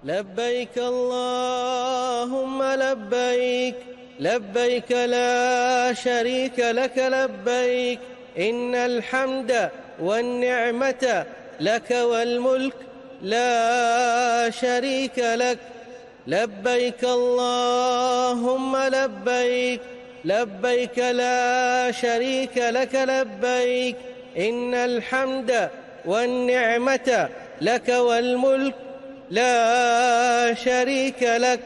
لبيك اللهم لبيك لبيك لا شريك لك لبيك إن الحمد والنعمة لك والملك لا شريك لك لبيك اللهم لبيك لبيك لا شريك لك لبيك إن الحمد والنعمة لك والملك لا شريك لك.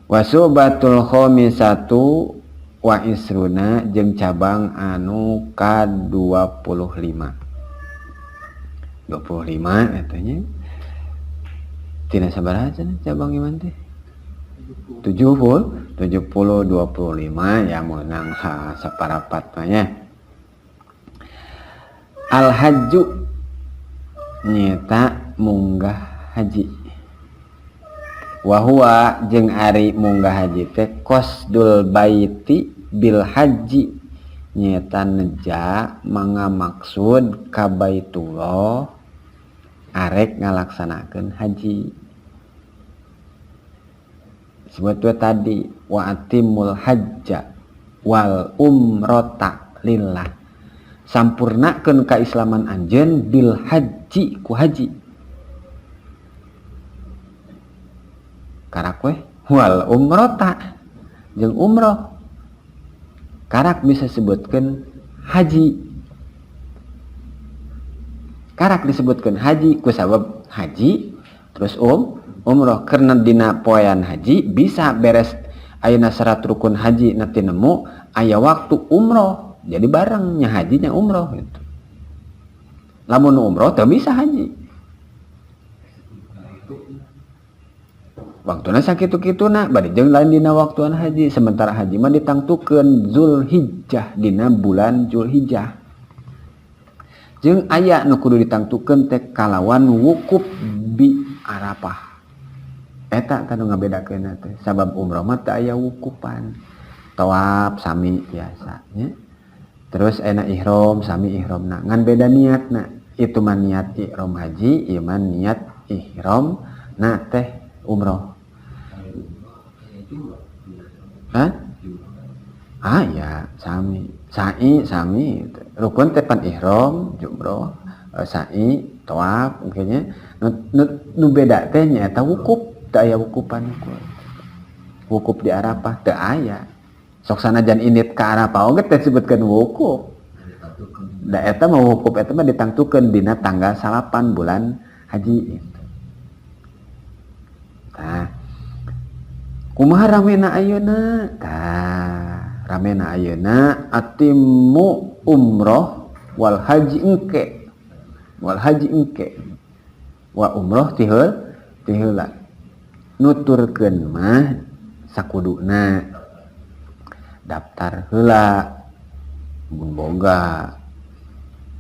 Wasubatul khomisatu wa isruna jeung cabang anu ka 25. 25 eta nya. Tina sabaraha cenah cabang iman teh? 70, 70, 25 ya meunang ha saparapat mah nya. Al hajju nyeta munggah haji. Wahua jeung ari munggah haji teh qasdul baiti bil haji nyeta neja manga maksud ka Baitullah arek ngalaksanakeun haji. Sebut we tadi wa atimul hajja wal umrata lillah. Sampurnakeun kaislaman anjeun bil haji ku haji. Karak weh wal umrota jeung umroh. Karak bisa sebutkeun haji. Karak disebutkeun haji ku sabab haji terus umroh karena dina poean haji bisa beres ayeuna syarat rukun haji nanti nemu aya waktu umroh jadi barengnya hajinya umroh gitu. Lamun umroh teu bisa haji. Waktuna sakitu-kituna bari jeung lain dina waktuan haji sementara haji mah ditangtukeun Zulhijjah dina bulan Zulhijjah. Jeung aya nu kudu ditangtukeun teh kalawan wukuf bi Arafah. Eta tah nu ngabedakeunna teh sabab umroh mah teu aya wukupan. Tawaf sami biasa nya. Terus aya ihram sami ihramna ngan beda niatna. Itu mah niat ihram haji, ieu mah niat ihram na teh umroh. Hah? Ah ya, sami. Sa'i sami. Rukun teh pan ihram, jumroh, sa'i, tawaf kayaknya. Nu beda teh nyaeta wukuf, teu aya wukupan wukuf. Wukuf di Arafah teu aya. Sok sanajan indit ka Arafah oge teh disebutkeun wukuf. Da eta mah wukuf eta mah ditangtukeun dina tanggal 9 bulan haji gitu. Tah. Kumaha ramena ayeuna? Tah, ramena ayeuna atimmu umroh wal haji engke. Wal haji engke. Wa umroh tiheula. Nuturkeun mah sakuduna daftar heula mun boga.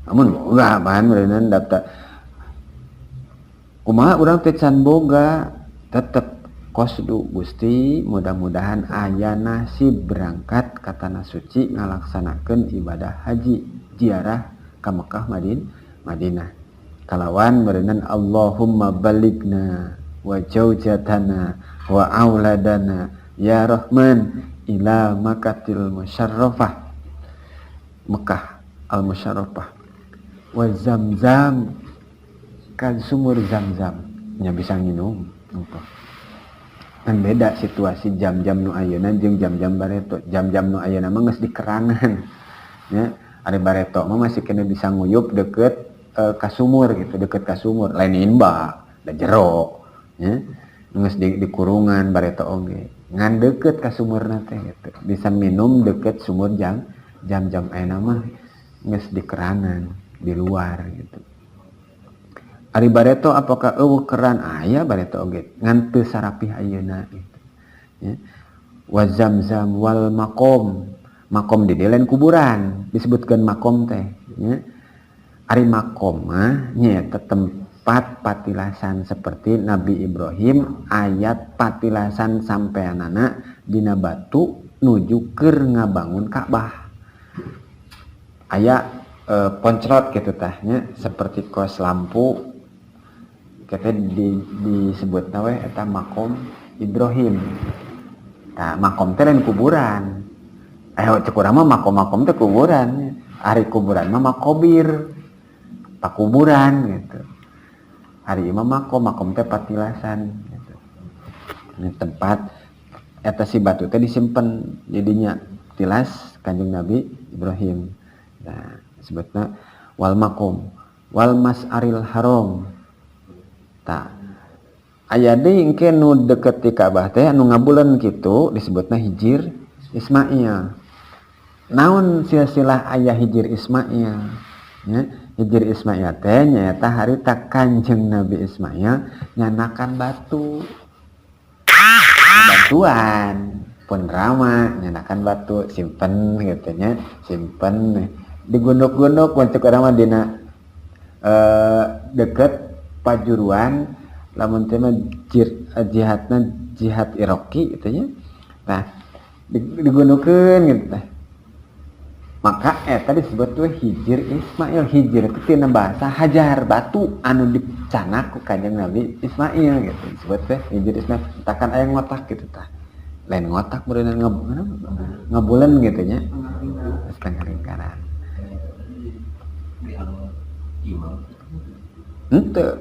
Amun boga bahan meureunnan daftar. Kumaha urang teh can boga tetep kosdu Gusti mudah-mudahan aya nasib berangkat ka tanah suci ngalaksanakeun ibadah haji ziarah ka Mekah Madinah kalawan meureunnan Allahumma baligna wa jaujatana wa auladana ya Rahman ila Makkatil Musyarrafah Mekah al Musyarrafah wa Zamzam kan sumur Zamzam nya bisa nginum apa. Kan beda situasi jam-jam nu ayeuna jeung jam-jam bareto. Jam-jam nu ayeuna mah geus dikerangan. Nya, ari bareto mah masih kena bisa nguyup deket ka sumur gitu, deket ka sumur. Lain imba, da jero. Nya, geus di kurungan bareto oge. Ngan deket ka sumurna teh gitu. Bisa minum deket sumur jam-jam ayeuna mah geus dikerangan di luar gitu. Ari bareto apakah eueuh keran aya bareto oge ngan teu sarapih ayeuna gitu. Ya. Wa zamzam wal maqam. Maqam di dieu lain kuburan, disebutkeun maqam teh nya. Ari maqam mah nyaeta tempat Tempat patilasan seperti Nabi Ibrahim ayat patilasan sampeanana dina batu nuju keur ngabangun Ka'bah. Aya poncrot gitu tah nya, seperti kos lampu kita disebutna we eta makom Ibrahim. Tah, makom teh lain kuburan. Ayo cek urang mah makom-makom teh kuburan. Ari kuburan mah makobir, pakuburan gitu. Ari imah makom, makom teh patilasan gitu. Ini tempat eta si batu teh disimpen jadinya tilas Kanjeng Nabi Ibrahim. Nah, disebutna wal makom wal mas'aril haram. Tah, aya deui engke nu deket di Ka'bah teh anu ngabuleun kitu disebutna Hijir Ismail. Naon silsilah aya Hijir Ismail? Ya, Hijir Ismail teh nyaeta harita Kanjeng Nabi Ismail nyanakan batu. Bantuan pun rama nyanakan batu simpen gitu nya, simpen digunduk-gunduk mun urang mah dina deket pajuruan lamun teh mah jihadna jihad Iraqi gitu nya. Nah, digundukeun gitu teh. Maka eta disebut tuh Hijir Ismail. Hijir itu tina bahasa hajar, batu anu dicanak ku Kanjeng Nabi Ismail gitu. Disebut teh Hijir Ismail. Takan aya ngotak gitu tah. Lain ngotak meureun ngabuleun gitu nya. Setengah lingkaran. Henteu.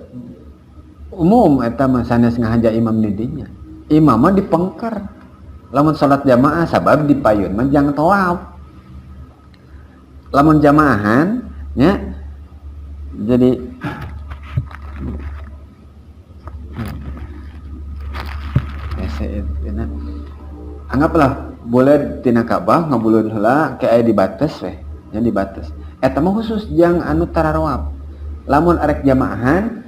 Umum eta mah sanes ngahaja imam di dinya. Imam mah dipengker. Lamun salat jamaah sabab dipayun mah jang tawaf. Lamun jamaahan nya jadi anggaplah boleh tina Ka'bah ngabuleun heula ke aya dibates weh nya dibates eta mah khusus jang anu tararoap. Lamun arek jamaahan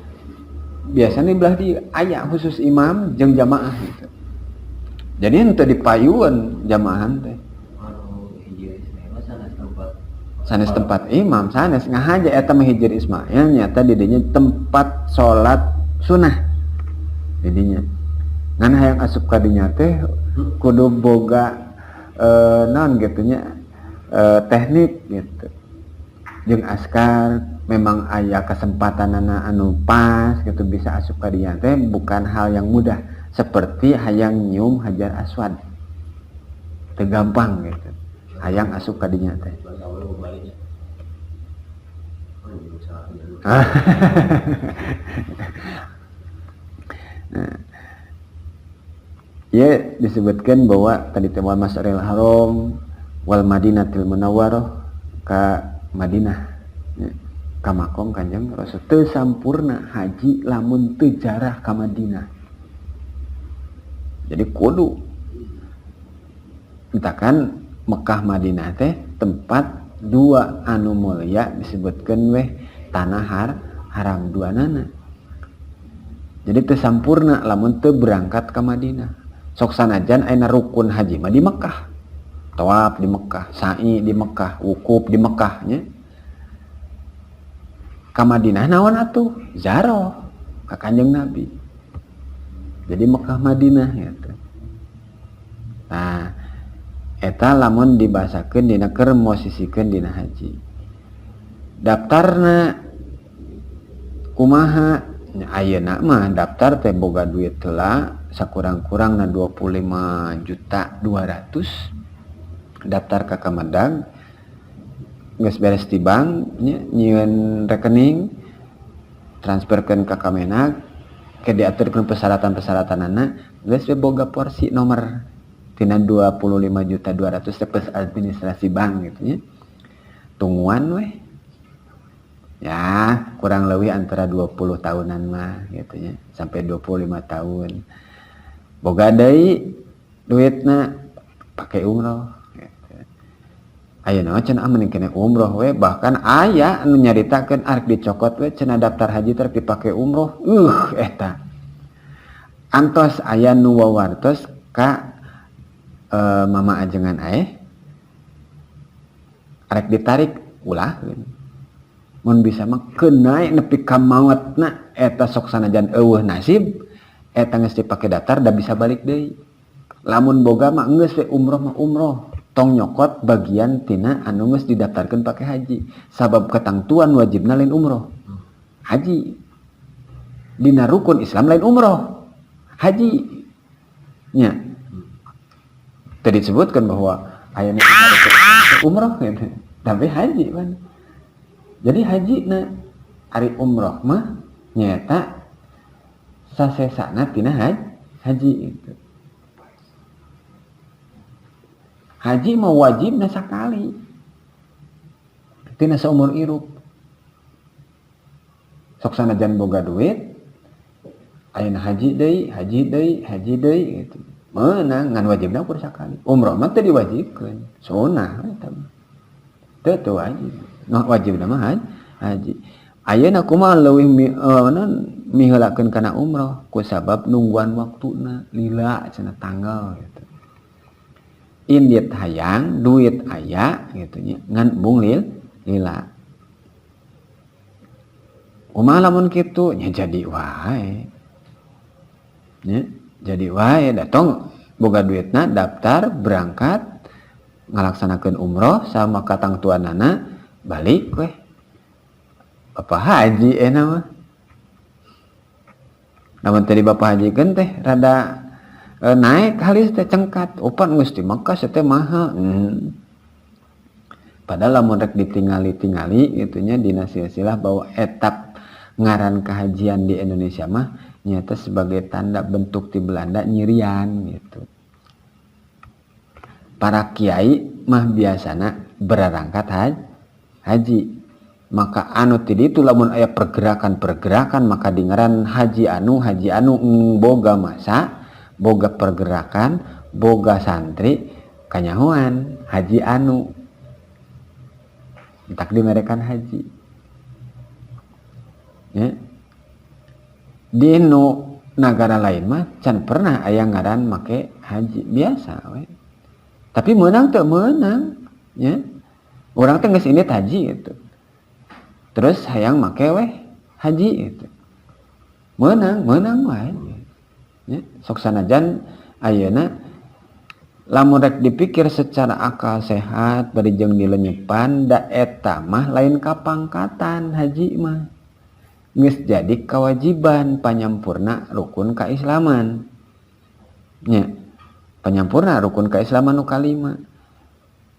biasanya belah di aya khusus imam jeung jamaah gitu. Jadi henteu dipayun jamaahan teh. Sanes tempat imam, sanes ngahaja eta mah Hijir Ismail nyata di dinya tempat salat sunah di dinya. Ngan hayang asup ka dinya teh kudu boga naon gitu nya, teknik gitu. Jeung askar memang aya kesempatanana anu pas gitu bisa asup ka dinya teh bukan hal yang mudah seperti hayang nyium Hajar Aswad. Teu gampang gitu. Hayang asup ka dinya teh. Nah, ya disebutkan bahwa tadi teh wal Mas'aril Haram wal Madinatil Munawwarah ka Madinah ya, ka makom Kanjeng Rasul teu sampurna haji lamun teu jarah ka Madinah. Jadi kudu entakan Mekah Madinah teh tempat dua anu mulia disebutkan weh tanah haram dua nana. Jadi teu sampurna lamun teu berangkat ka Madinah. Sok sanajan ayeuna rukun haji mah di Mekah. Tawaf di Mekah, sa'i di Mekah, wukuf di Mekah nya. Ka Madinah naon atuh? Ziarah ka Kanjeng Nabi. Jadi Mekah Madinah gitu. Nah, eta lamun dibahasakeun dina keur mosisikeun dina haji. Daftarna kumaha? Ayeuna mah daftar teh boga duit heula sakurang-kurangna 25.200.000 daftar ka Kemendag geus beres di bank nya, nyieun rekening transferkeun ka Kemenag ke diaturkeun persyaratan-persyaratanana geus we boga porsi nomor tina 25.200.000 plus administrasi bank gitu nya. Tungguan weh ya kurang lebih antara 20 tahunan mah gitu nya sampai 25 tahun. Boga deui duitna pake umroh gitu. Ayeuna mah cenah mending kene umroh we, bahkan aya anu nyaritakeun arek dicokot we cenah daftar haji teh dipake umroh. Eta antos aya nu wawartos ka mama ajengan aeh arek ditarik ulah. Mun bisa mah keun nepi ka maotna eta sok sanajan eueuh nasib eta geus dipake daftar da bisa balik deui. Lamun boga mah geus we umroh mah umroh, tong nyokot bagian tina anu geus didaftarkeun pake haji. Sabab katangtuan wajibna lain umroh, haji. Dina rukun Islam lain umroh, haji. Nya. Tadi disebutkan bahwa ayana rukun umroh gitu. Tapi haji kan. Jadi haji na ari umroh mah nyaeta sasesana tina haji gitu. Haji mah wajibna sakali tina saumur hirup. Sok sanajan boga duit ayeuna haji deui, haji deui, haji deui gitu. Meunang ngan wajibna ukur sakali. Umroh mah teu diwajibkeun, sunah eta mah. Teu wajib. Nah, wajibna mah haji. Ayeuna kumaha leuwih miheulakeun kana umroh ku sabab nungguan waktuna lila cenah tanggal gitu. Indit hayang, duit aya gitu nya, ngan embung lila. Kumaha lamun kitu nya jadi wae. Nya jadi wae datang boga duitna daftar berangkat ngalaksanakeun umroh sama katangtuanana balik weh. Bapak haji enak mah. Namun tadi bapak haji kan teh rada naik halis teh cengkat. Opan geus di Mekah teh mahal. Padahal lamun rek ditingali-tingali gitunya dina silsilah bahwa etap ngaran kehajian di Indonesia mah nyata sebagai tanda bentuk di Belanda nyirian gitu. Para kiai mah biasana berangkat haji. Maka anu ti ditu lamun aya pergerakan-pergerakan maka dingaran haji anu boga masa, boga pergerakan, boga santri kanyahoan haji anu. Entak dimerekan haji. Ya. Di nu nagara lain mah can pernah aya ngaran make haji biasa we. Tapi meunang teu meunang ya. Urang teh geus indit haji gitu. Terus hayang make weh haji gitu. Meunang wae. Ya, sok sanajan ayeuna lamun rek dipikir secara akal sehat bari jeung dilenyepan da eta mah lain kapangkatan haji mah. Geus jadi kewajiban panyampurna rukun kaislaman. Nya, panyampurna rukun kaislaman nu kalima.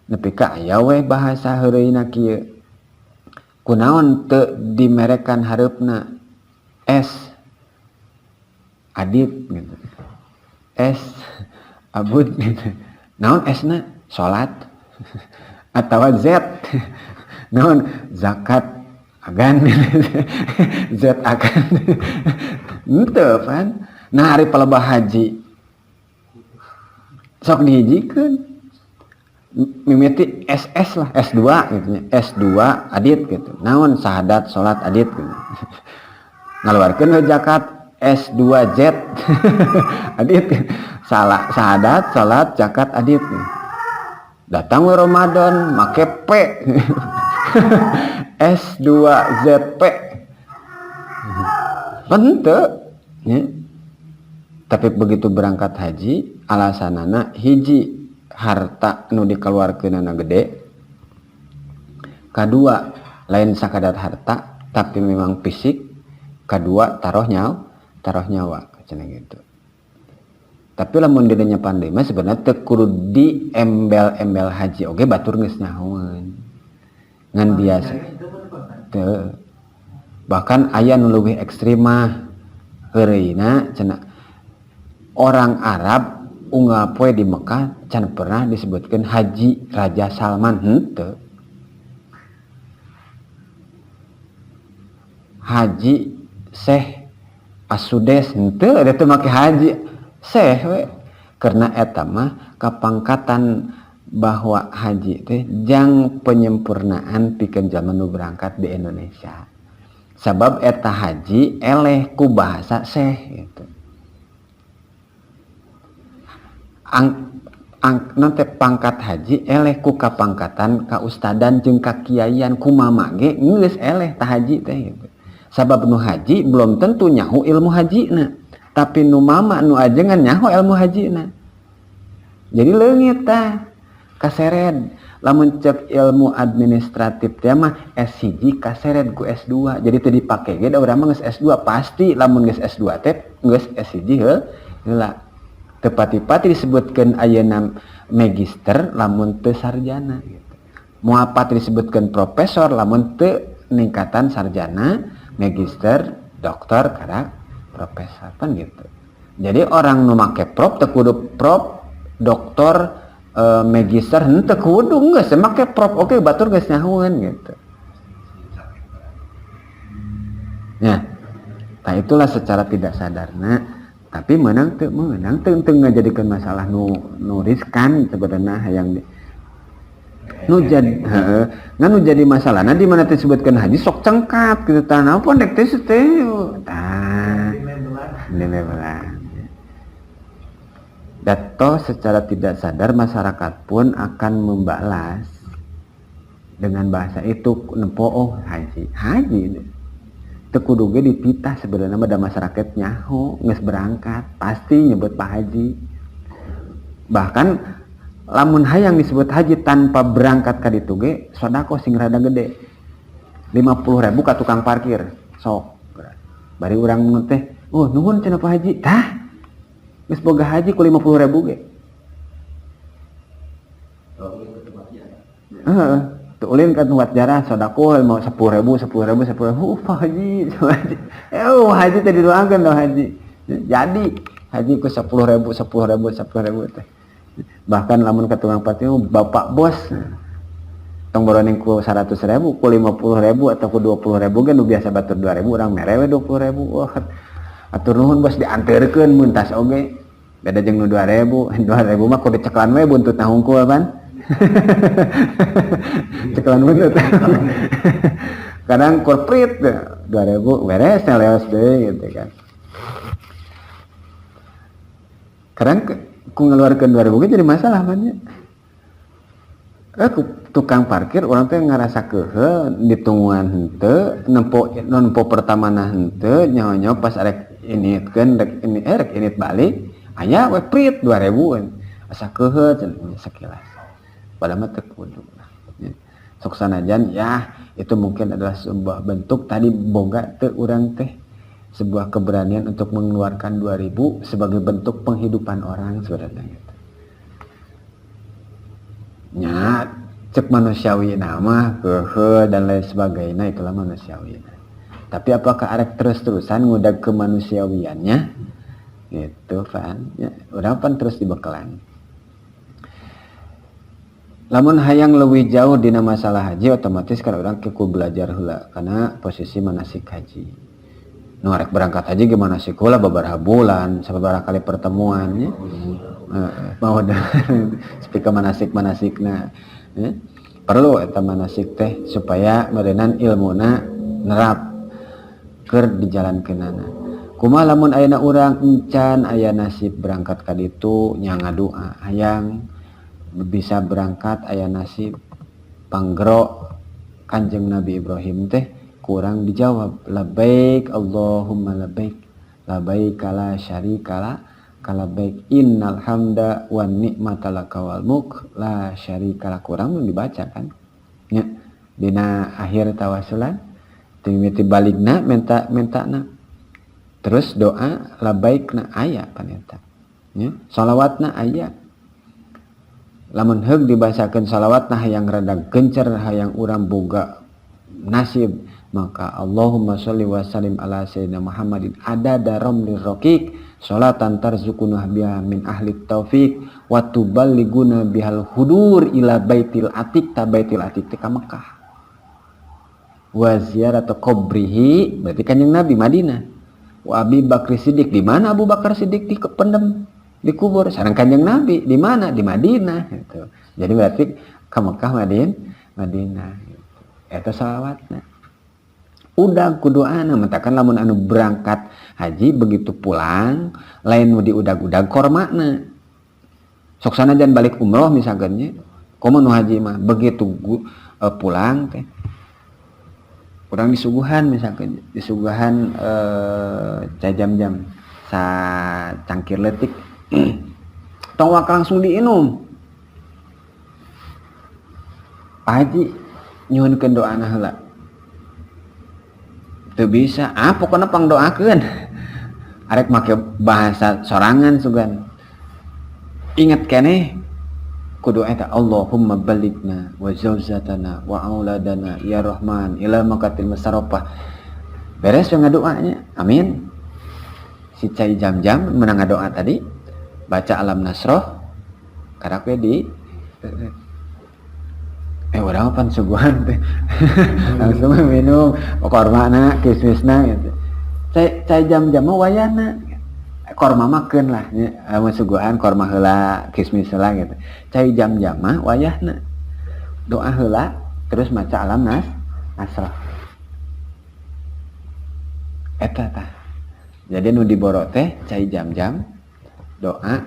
Nepi ka aya weh bahasa heureuyna kieu. Kunaon teu dimerekan hareupna S Adit gitu. S Abud gitu. Naon S na? Salat atawa Z. Naon zakat agan Z agan. Henteu pan. Nah ari palebah haji sok dihijikeun. Mimiti SS lah, S2 gitu nya. S2 Adit gitu. Naon syahadat salat Adit gitu. Ngaluarkeun we zakat S2Z Adit. Salah syahadat salat zakat Adit. Datang we Ramadan make P. S2ZP. Henteu nya. Tapi begitu berangkat haji alasanana hiji harta nu dikeluarkeunana gede, kadua lain sakadar harta tapi memang fisik, kadua taruh nyawa cenah gitu. Tapi lamun dirinya pandai mah sebenarnya teu kudu di embel-embel haji oge batur geus nyahoeun. Ngan biasa teu. Bahkan aya nu leuwih ekstrim mah heureuyna cenah orang Arab unggal poe di Mekah can pernah disebutkan Haji Raja Salman henteu. Haji Syekh Asudes henteu eta teh make haji Syekh we. Karena eta mah kapangkatan bahwa haji teh jang penyempurnaan pikeun jalma nu berangkat di Indonesia. Sabab eta haji eleh ku bahasa Syekh gitu. Nanti pangkat haji eleh ku kapangkatan kaustadan jeung kakiaian kumama ge geus eleh tah haji teh gitu. Sabab nu haji belum tentu nyaho ilmu hajina, tapi nu mama nu ajengan nyaho ilmu hajina. Jadi leungit tah kasered. Lamun cek ilmu administratif teh mah S1 kasered ku S2. Jadi teu dipake ge da urang mah geus S2 pasti, lamun geus S2 teh geus S1 heula. Teu pati-pati disebutkeun ayeuna magister lamun teu sarjana gitu. Moal pati disebutkeun profesor lamun teu ningkatan sarjana, magister, doktor, karak profesor pan gitu. Jadi orang nu make prof teu kudu prof, doktor, magister henteu kudu, geus make prof oke batur geus nyahoeun gitu. Ya. Nah itulah secara tidak sadarna, tapi menang teu meunang teu teu ngajadikeun masalah nu riskan sebenarnya hayang di, nu jadi heeh ngan nu jadi masalahna di mana disebutkeun haji sok cengkat gitu tah naon dek teh teh tah dilebelan. Dato secara tidak sadar masyarakat pun akan membalas dengan bahasa itu nempo oh haji haji teu kudu ge dititah sebenarnya mah da masyarakat nyaho geus berangkat pasti nyebut Pak Haji. Bahkan lamun hayang disebut haji tanpa berangkat ka ditu ge sedekah sing rada gede 50.000 ka tukang parkir sok bari urang teh oh nuhun cenah Pak Haji tah geus boga haji ku 50.000 ge. Heeh, teu ulin ka tempat jarah sedekah mau 10.000 10.000 10.000 Pak Haji, Pak Haji. Oh, haji teh didoakeun dong haji. Jadi haji ku 10.000 10.000 10.000 teh. Bahkan lamun ka tukang parkir bapak bos tong boroning ku 100.000 ku 50.000 atau ku 20.000 ge nu biasa batur 2.000 urang mere we 20.000. Wah, atur nuhun bos dianterkeun muntas oge. Beda jeung nu 2.000, 2.000 mah kudu ceklan we buntutna hungkul pan. Ceklan buntut. Kadang korporat 2.000 beres leos deui gitu kan. Kadang ku ngeluarkeun 2.000 ge jadi masalah pan nya. Ku tukang parkir urang teh ngarasa kehe ditungguan henteu, nempo pertamana henteu, nyaho-nyaho pas arek initkeun rek ini rek init balik aya we prit 2.000 asa kehe cenah sekilas. Padahal mah teu kudu lah. Sok sanajan ya itu mungkin adalah sebuah bentuk tadi boga teu urang teh sebuah keberanian untuk mengeluarkan 2.000 sebagai bentuk penghidupan orang sebenarnya gitu. Nya cek manusiawi nama kehe dan lain sebagainya itulah manusiawi. Tapi apakah arek terus-terusan ngudag kemanusiawiannya? Gitu pan. Ya, urang pan terus dibekalan. Lamun hayang leuwih jauh dina masalah haji otomatis kan urang kudu belajar heula karena posisi manasik haji. Nu arek berangkat haji gimana sih heula babaraha bulan sababaraha kali pertemuan nya. Mau speak manasik-manasikna. Ya. Perlu eta manasik teh supaya meureunan ilmuna nerap keur dijalankeunana. Kumaha lamun ayeuna urang encan aya nasib berangkat ka ditu nya ngadua hayang bisa berangkat aya nasib panggero Kanjeng Nabi Ibrahim teh kurang dijawab labbaik Allahumma labbaik labbaik la syarika lak labbaik innal hamda wan ni'mata laka wal mulk la syarika lak kurang mun dibaca kan nya dina akhir tawassulan timiti baligna minta-mintana terus doa labbaikna aya paneta nya salawatna aya lamun heug dibacakeun salawatna hayang rada gencer hayang urang boga nasib maka Allahumma sholli wa sallim ala sayyidina Muhammadin adada ramlir raqiq salatan tarzukuna biha min ahli taufik wa tuballighuna bihal hudur ila baitil atiq ta baitil atiq teh ka Mekah wa ziyaratu qabrihi berarti Kanjeng Nabi Madinah wa Abi Bakar Siddiq di mana Abu Bakar Siddiq dipendem dikubur sareng Kanjeng Nabi di mana di Madinah gitu. Jadi berarti ke Mekah Madinah gitu. Eta salawatna udah kuduana mentakan lamun anu berangkat haji begitu pulang lain nu diudag-udag kormana Sok sanajan balik umroh misalkan nya, komo nu haji mah begitu pulang teh urang disuguhan, misalkan disuguhan cai jam-jam sa cangkir letik, tong waka langsung diinum. Pak Haji, nyuhunkeun doana heula. Teu bisa, ah pokona pangdoakeun. Arek make bahasa sorangan sugan. Ingat keneh kudu eta Allahumma balighna wa zaujatana wa auladana ya Rahman ila makatil musarrafah. Beres we ngadoanya. Amin. Si cai jam-jam menang ngadoa tadi, baca alam nasroh karak we di urang pan suguhan teh langsung minum kormana kismisna gitu. Cai, cai jam-jam mah wayana korma makeun lah nya, lamun suguhan korma heula, kismis heula gitu. Cai jam-jam mah wayahna doa heula terus maca alam nasroh eta tah. Jadi nu diboro teh cai jam-jam, doa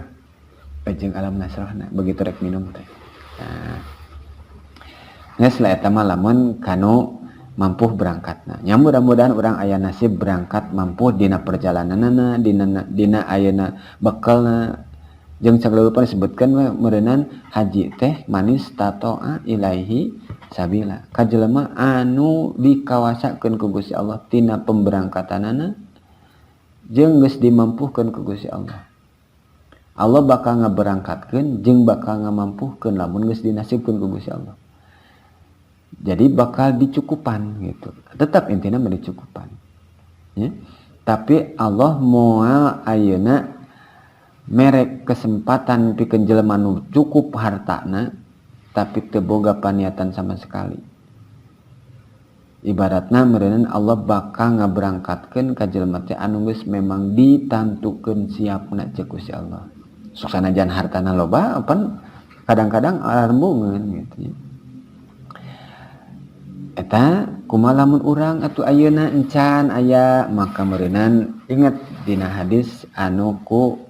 jeung alam nasrohna begitu rek minum teh. Nah, geus lah eta mah lamun kanu mampu berangkatna. Nya mudah-mudahan urang aya nasib berangkat, mampu dina perjalananna, dina dina ayeuna bekelna. Jeung sagala rupa disebutkeun we meureunan haji teh manistatoa ilaihi sabila, ka jelema anu dikawasakeun ku Gusti Allah tina pemberangkatanana jeung geus dimampuhkeun ku Gusti Allah. Allah bakal ngaberangkatkeun jeung bakal ngamampuhkeun lamun geus dinasibkeun ku Gusti Allah. Jadi bakal dicukupan gitu. Tetap intinya mah dicukupan. Ya. Tapi Allah moal ayeuna merek kesempatan pikeun jelema nu cukup hartana tapi teu boga paniatan sama sekali. Ibaratna meureunnan Allah bakal ngaberangkatkeun ka jelema teh anu geus memang ditantukeun siapna ceuk Gusti Allah. Sok sanajan hartana loba pan kadang-kadang arembungeun gitu ya. Eta kumaha lamun urang atuh ayeuna encan aya, maka meureunan inget dina hadis anu ku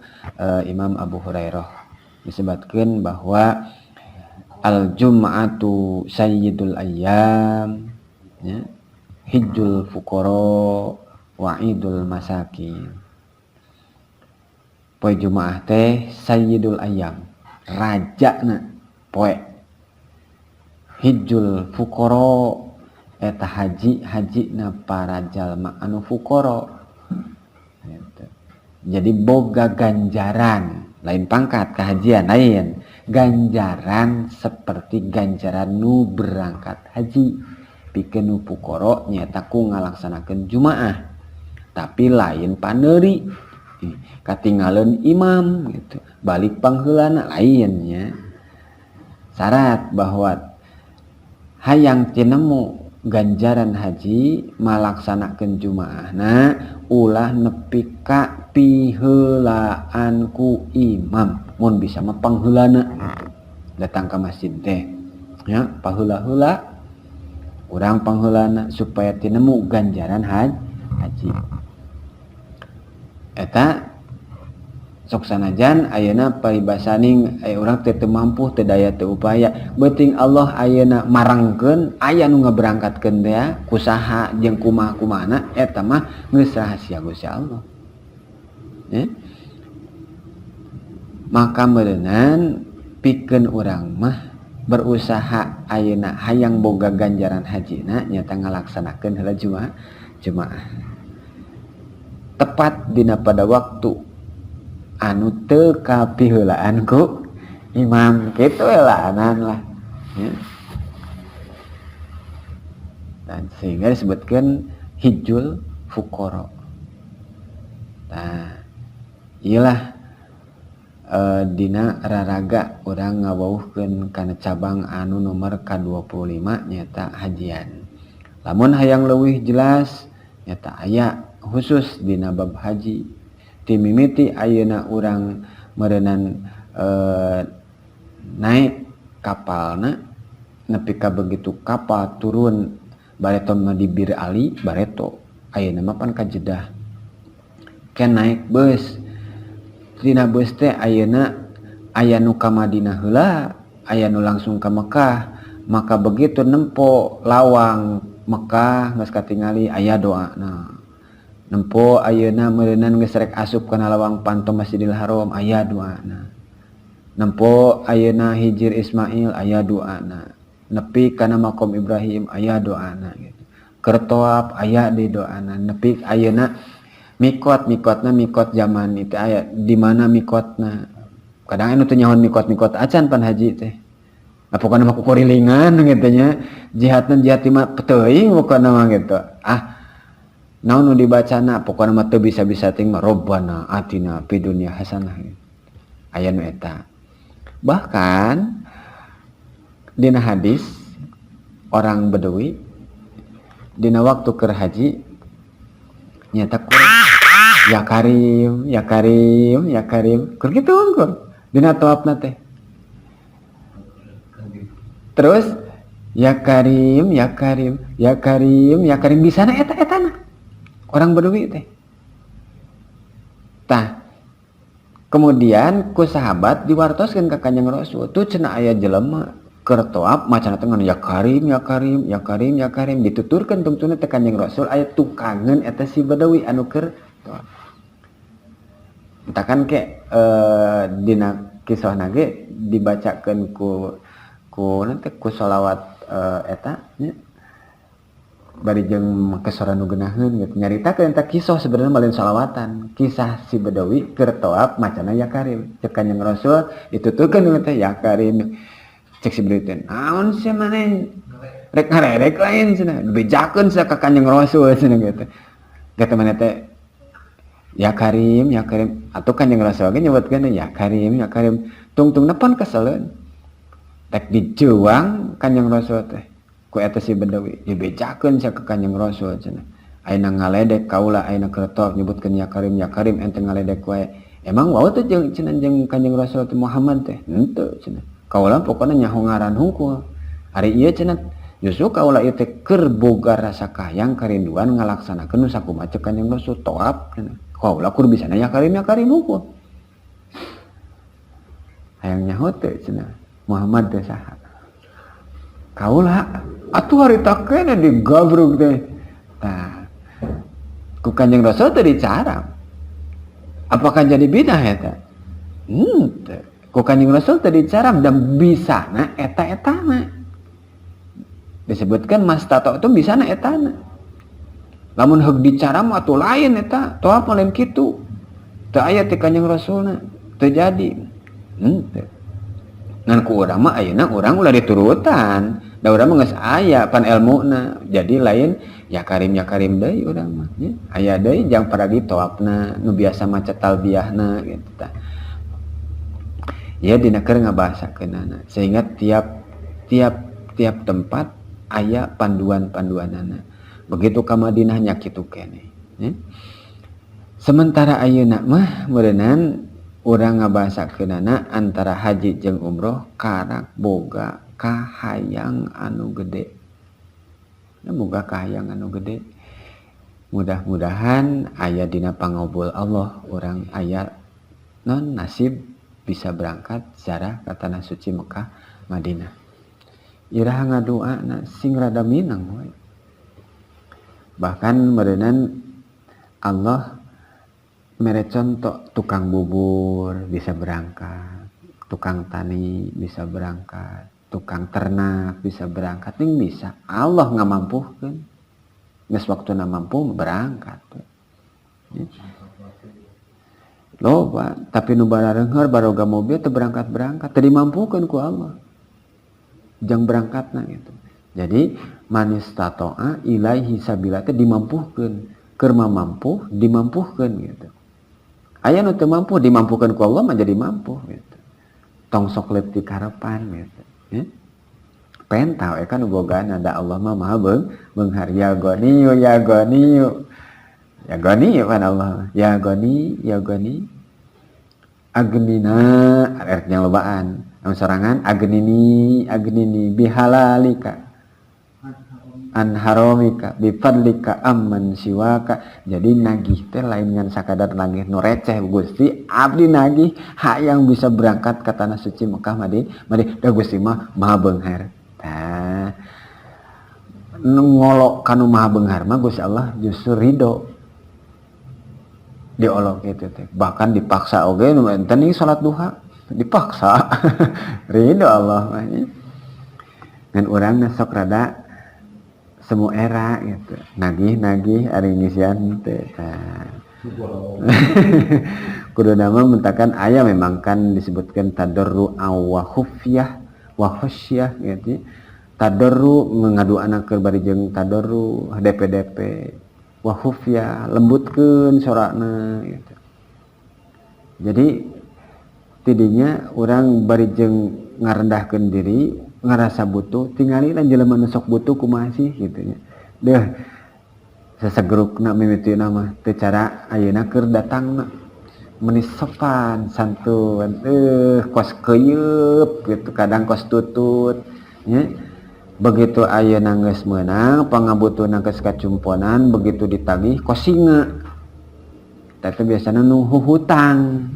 Imam Abu Hurairah disebutkeun bahwa al jum'atu sayyidul ayyam ya, hijjul fuqara wa idul masakin. Poe Jumaah teh sayyidul ayyam, rajana poe. Hijjul fuqara eta haji haji na para jalma anu fuqara gitu. Jadi boga ganjaran, lain pangkat kehajian, lain ganjaran seperti ganjaran nu berangkat haji pikeun nu fuqara nyaeta ku ngalaksanakeun Jumaah, tapi lain paneuri katinggalan imam gitu balik pangheulana, lainnya. Syarat bahwa hayang tinemu ganjaran haji malaksanakeun Jumaahna ulah nepi ka piheulaan ku imam, mun bisa mah pangheulana datang ke masjid teh ya, paheula-heula urang pangheulana supaya tinemu ganjaran haji eta. Sok sanajan ayeuna paribasaning aya urang teh teu mampu, teu daya, teu upaya, beuting Allah ayeuna marangkeun aya nu ngaberangkatkeun teh kusaha jeung kumaha-kumahana, eta mah geus rahasia Gusti Allah ya. Maka meureunan pikeun urang mah berusaha ayeuna hayang boga ganjaran hajina nyata ngalaksanakeun heula Jumaah, Jumaah tepat dina pada waktu anu teu kapiheulaan ku imam kitu heulaanan lah ya. Dan sehingga disebutkan hijjul fuqara. Nah, iyalah dina raraga urang ngawauhkeun kana cabang anu nomor ka-25 nyata hajian. Lamun hayang leuwih jelas nyata aya khusus dina bab haji timimiti ayeuna urang meureunan naik kapalna nepi ka begitu kapal turun, bareto mah di Bir Ali, bareto ayeuna mah pan ka Jeddah. Ke naik bus, tina bus teh ayeuna Aya nu ka Madinah heula, aya nu langsung ka Mekah. Maka begitu nempo lawang Mekah geus katingali, aya doana. Nempo ayeuna meureunan geus rek asup kana lawang panto Masjidil Haram, aya doana. Nempo ayeuna Hijir Ismail, aya doana. Nepi kana makom Ibrahim, aya doana gitu. Keur tawaf aya di doana. Nepi ayeuna mikot, mikotna mikot zaman itu aya di mana mikotna. Kadang anu teu nyahoan mikot-mikot acan pan haji teh. Nah, pokoknya mah kukurilingan gitu nya. Jihadna jihad mah teuing pokokna mah gitu. Ah, naon nu dibacana, pokokna mah teu bisa-bisa ting mah robbana atina fid dunya hasanah gitu. Aya nu eta. Bahkan dina hadis, orang Bedui dina waktu keur haji nyata kurang ya karim, ya karim, ya karim, keur kitu unggul dina tawafna teh. Terus ya karim, ya karim, ya karim, ya karim, di sana eta etana orang Bedui teh. Tah, kemudian ku sahabat diwartoskeun ka Kanjeng Rasul, tuh cenah aya jelema keur tawaf macana teh ya karim, ya karim, ya karim, ya karim. Dituturkeun tungtungna teh Kanjeng Rasul aya tukangeun eta si Badawi anu keur tawaf. Entah kan ke dina kisahna ge dibacakeun ku nanti ku sholawat eta nya bari jeung make sora nu geunaheun gitu, nyaritakeun eta kisah. Sebenarnya lain sholawatan, kisah si Badawi keur tawaf macana ya karim. Cek Kanjeng Rasul dituturkeun teh ya karim. Cek si Badawi teh, naon sia maneh rek ngarerek lain cenah, dibejakeun sia ka Kanjeng Rasul cenah gitu. Kata maneh teh ya karim, ya karim, atuh Kanjeng Rasul ge nyebutkeun ya karim, ya karim. Tungtungna pan keseleun, rek dijeuwang Kanjeng Rasul teh ku eta si Badawi. Dibejakeun sia ka Kanjeng Rasul cenah, ayeuna ngaledek kaula, ayeuna keur tawaf nyebutkeun ya karim, ya karim, ente ngaledek wae. Emang wau teh jeung cenah jeung Kanjeng Rasul teh Muhammad teh? Henteu cenah, kaula pokona nyaho ngaran hungkul. Ari ieu cenah justru kaula ieu teh keur boga rasa kahayang karinduan ngalaksanakeun nu sakumaha ceuk Kanjeng Rasul tawaf cenah. Kaula kur bisana ya karim, ya karim hungkul. Hayang nyaho teu cenah Muhammad teh saha? Kaula atuh harita keneh digabrug teh. Tah, ku Kanjeng Rasul teh dicaram. Apakah jadi bidah eta? Henteu. Ku Kanjeng Rasul teh dicaram dan bisana eta-etana. Disebutkan mastato itu bisana etana. Lamun heug dicaram atuh lain eta, tawaf lain kitu. Teu aya ti Kanjeng Rasulna, teu jadi. Henteu. Ngan ku urang mah ayeuna urang ulah diturutan. Da urang mah geus aya pan elmuna. Jadi lain ya karim, ya karim deui urang mah nya. Aya deui jang paragi tawafna nu biasa maca talbiyahna gitu tah. Ya, dina keur ngabahasakeunana sehingga tiap tiap tiap tempat aya panduan-panduanana. Begitu ka Madinah nya kitu keneh nya. Sementara ayeuna mah meureunan urang ngabahasakeunana antara haji jeung umroh karak boga kahayang anu gede. Ya, boga kahayang anu gede. Mudah-mudahan aya dina pangobul Allah, urang aya non nasib bisa berangkat ziarah ka tanah suci Mekah Madinah. Iraha ngadoana sing rada minang we. Bahkan meureunan Allah mere contoh, tukang bubur bisa berangkat, tukang tani bisa berangkat, tukang ternak bisa berangkat, ning bisa. Allah ngamampuhkeun. Geus waktuna mampu berangkat. Ya. Loba, tapi nu barareungheur baroga mobil teu berangkat-berangkat, teu dimampukeun ku Allah. Jang berangkatna gitu. Jadi manistatoa ilaihi sabila teh dimampuhkeun. Keur mampu dimampuhkeun gitu. Aya nu teu mampu dimampukeun ku Allah mah jadi mampu gitu. Tong sok leutik karepan gitu. Ya. Penta we kan bogaan ada Allah mah maha beunghar, ya ghaniyu, ya ghaniyu. Ya ghani kan Allah. Ya ghani, ya ghani. Aghnina rek yang lobaan. Anu sorangan aghnini, aghnini bihalalika. an haramika bi fadlika amman siwaka. Jadi nagih teh lain ngan sakadar nagih nu receh Gusti, abdi nagih hayang bisa berangkat ke tanah suci Mekah Madinah. Da Gusti mah maha beunghar. Tah ngolok kanu maha beunghar mah Gusti Allah justru ridho diolok gitu teh. Bahkan dipaksa oge nu enten ieu salat duha dipaksa ridho Allah mah nya. Ngan urang sok rada semu era gitu, nagih-nagih ari ngisian teh. Tah kuduna mah mentakan aya memang kan disebutkan tadarru wa khufyah wa khasyah gitu. Tadarru mengadu anak keur bari jeung tadarru DP-DP, wa khufyah lembutkeun sorana gitu. Jadi tidinya urang bari jeung ngarendahkeun diri ngarasa butuh, tingali lah jelema nu sok butuh kumaha sih gitu nya. Deuh sasagerukna mimitina mah teu cara ayeuna keur datangna meni sopan santun, kos keuyeup gitu, kadang kos tutut nya. Begitu ayeuna geus meunang pangabutuhna geus kacumponan, begitu ditagih kos singa. Eta biasana nu hutang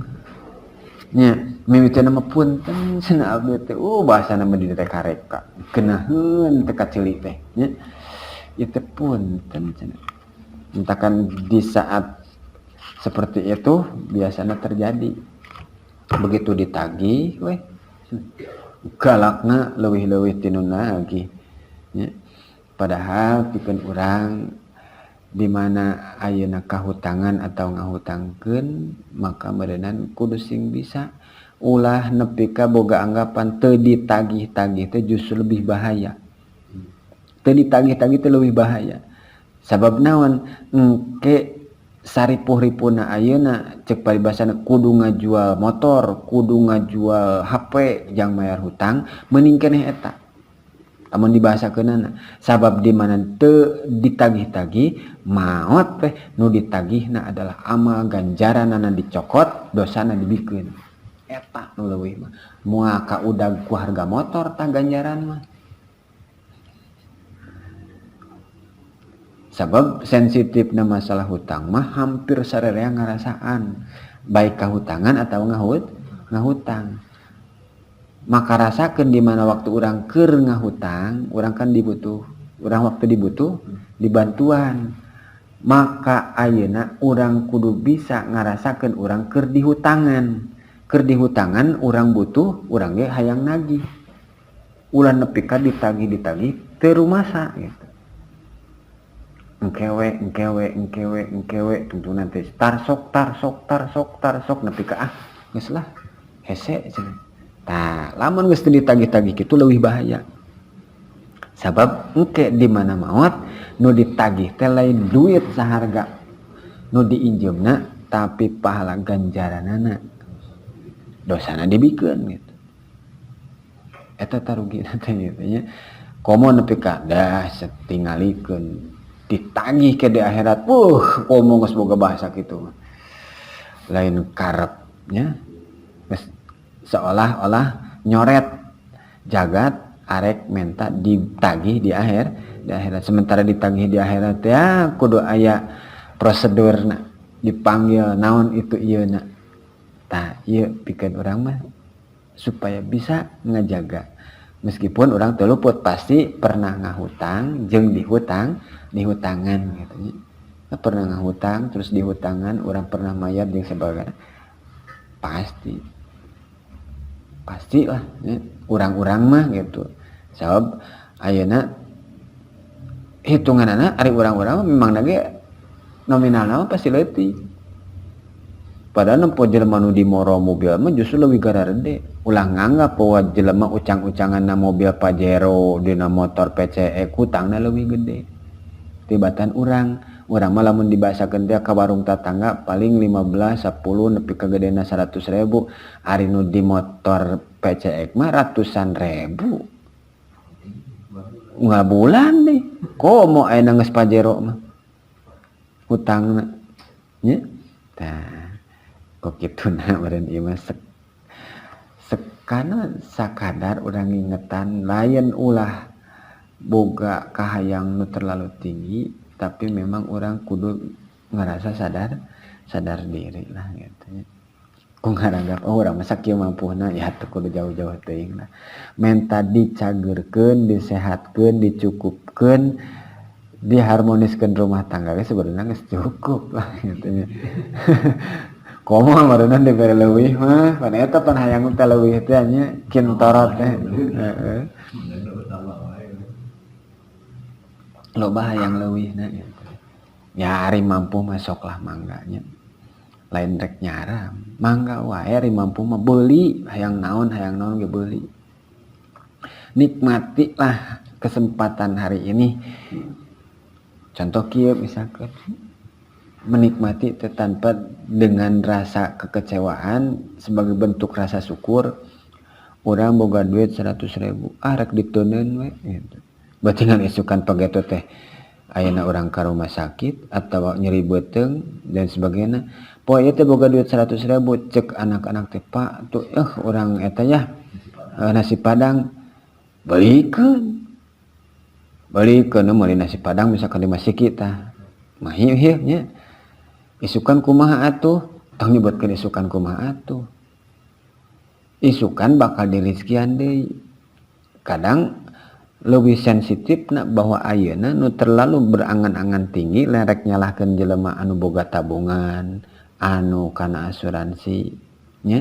nya, mimitina mah punten cenah abdi teh, bahasana mah direka-reka geunaheun teh kaceuli teh nya. Ieu teh punten cenah. Mentakan di saat seperti itu biasanya terjadi. Begitu ditagih weh galakna leuwih-leuwih tinu nagih nya. Padahal pikeun urang di mana ayeuna kahutangan atau ngahutangkeun maka meureunan kudu sing bisa ulah nepi ka boga anggapan teu ditagih-tagih teh justru lebih bahaya. Teu ditagih-tagih teh leuwih bahaya. Sabab naon? Engke saripuh-ripuhna ayeuna cek paribasana kudu ngajual motor, kudu ngajual HP jang mayar hutang, mending keneh eta. Lamun dibahasakeunana, sabab di mana teu ditagih-tagih maot teh nu ditagihna adalah amal ganjaranana dicokot, dosana dibikeun. Eta nu leuwih mah. Moal kaudag ku harga motor tah ganjaran mah. Sabab sensitifna masalah hutang mah hampir sarerea ngarasaan, baik kahutangan atau ngahutang. Maka rasakeun di mana waktu urang keur ngahutang, urang kan dibutuh, urang waktu dibutuh dibantuan. Maka ayeuna urang kudu bisa ngarasakeun urang keur dihutangan. Keur dihutangan urang butuh, urang ge hayang nagih. Ulah nepi ka ditagih-ditagih teu rumasa gitu. Engkewe, engkewe, engkewe, engkewe, tuntunan teh tarsok, tarsok, tarsok, tarsok nepi ka ah geus lah hese cenah. Tah, lamun geus teu ditagih-tagih kitu leuwih bahaya. Sabab engke di mana maot nu ditagih teh lain duit saharga nu diinjeumna tapi pahala ganjaranana dosana dibikeun gitu. Eta tarugina teh gitu nya. Komo nepi ka dah setingalikeun ditagih ke di akhirat, komo geus boga bahasa kitu mah. Lain karepnya geus seolah-olah nyoret jagat arek menta ditagih di akhir, di akhirat. Sementara ditagih di akhirat ya kudu aya prosedurna, dipanggil naon itu ieu na. Tah ieu pikeun urang mah supaya bisa ngajaga. Meskipun urang teu luput pasti pernah ngahutang jeung dihutang, dihutangan gitu nya. Pernah ngahutang terus dihutangan, urang pernah mayar jeung sebagainya. Pasti. Pastilah ya, urang-urang mah gitu. Sabab ayeuna hitunganana ari urang-urang mah memang ge nominalna mah pasti leutik. Padahal nempo jelema nu di moro mobil mah justru leuwih gararede. Ulah nganggap bahwa jelema ucang-ucangan na mobil Pajero dina motor PCX hutangna leuwih gede. Tibatan urang, urang mah lamun dibahasakeun teh ka warung tatangga paling 15, 10 nepi ka gedena 100.000. Ari nu di motor PCX mah ratusan ribu. Unggal bulan deh. Komo ayeuna geus Pajero mah. Hutangna nya. Tah kok kituna meureun ieu mah sekana sakadar urang ngingetan lain ulah Boga kahayang nu terlalu tinggi, tapi memang urang kudu ngerasa sadar sadar diri lah gitu nya. Ku ngaranggap, oh, urang masa kieu mampuhna ya, teu kudu jauh-jauh teuing lah. Menta dicageurkeun, disehatkeun, dicukupkeun, diharmoniskeun rumah tangga ge sebenarnya geus cukup lah gitu nya. Komo meureunna dibere leuwih mah, pan eta pan hayang teh leuwih teh nya, kintorot teh. Heeh. Loba hayang leuwihna gitu. Ya, ari mampu mah sok lah, mangga nya. Lain rek nyaram, mangga wae ari mampu mah beuli, hayang naon ge beuli. Nikmatilah kesempatan hari ini. Contoh kieu misalkan, menikmati teh tanpa dengan rasa kekecewaan sebagai bentuk rasa syukur. Urang boga duit 100.000, ah, rek diteuneun we gitu. Berarti ngan isukan pageto teh ayeuna urang ka rumah sakit atau nyeri beuteung dan sebagainya. Poe ieu teh boga duit 100.000, cek anak-anak teh, "Pak, tuh urang eta ya nasi padang." Belikeun. Belikeun meuli nasi padang misalkan 5 siki tah. Mah ieu nya. Isukan kumaha atuh? Tong nyebutkeun isukan kumaha atuh. Isukan bakal dirizkian deui. Kadang lebih sensitif na bahwa ayeuna nu terlalu berangan-angan tinggi, lerek nyalahkeun jelema anu boga tabungan, anu kana asuransi nya.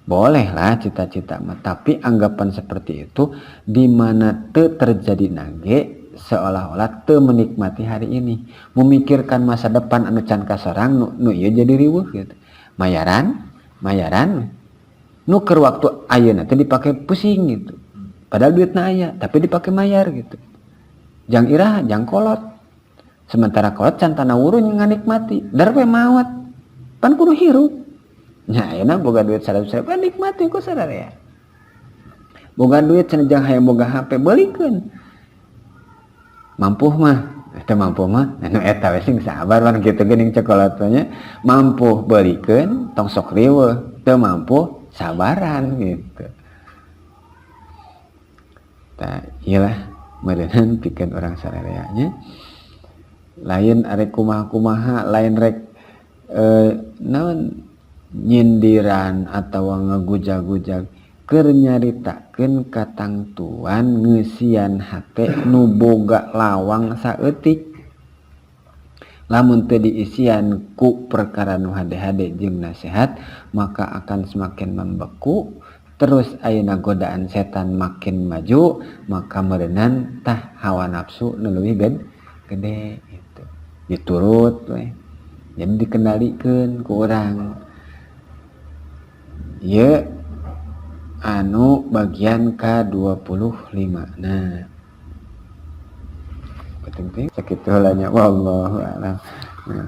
Bolehlah cita-cita mah, tapi anggapan seperti itu di mana teu terjadi nage seolah-olah teu menikmati hari ini, memikirkan masa depan anu can kasorang nu, nu ieu jadi riweuh gitu. Mayaran, mayaran nu keur waktu ayeuna teh dipake pusing gitu. Padahal duitna aya, tapi dipake mayar gitu. Jang iraha, jang kolot. Sementara kolot can tana wurun nganikmati, dar we maot. Pan kudu hirup. Nya ayeuna boga duit 100.000, nikmati ku sararea. Boga duit cenah jang hayang boga HP, beulikeun. Mampu mah, eta mampu mah, anu eta we sing sabar pan kitu geuning cek kolot nya. Mampu beulikeun, tong sok riweuh, teu mampu sabaran gitu. Tah ieu lah meureunnan pikeun urang sararea nya. Lain arek kumaha-kumaha, lain rek naon, nyindiran atawa ngagujag-gujag, keur nyaritakeun katangtuan ngeusian hate nu boga lawang saeutik. Lamun teu diisian ku perkara nu hade-hade jeung nasehat, maka akan semakin membeku terus. Ayeuna godaan setan makin maju, maka meureunan tah hawa nafsu nu leuwih gede gitu diturut we. Jadi dikendalikeun ku urang ieu anu bagian ka-25. Nah, penting sakitu heula nya, wallahu a'lam. Nah.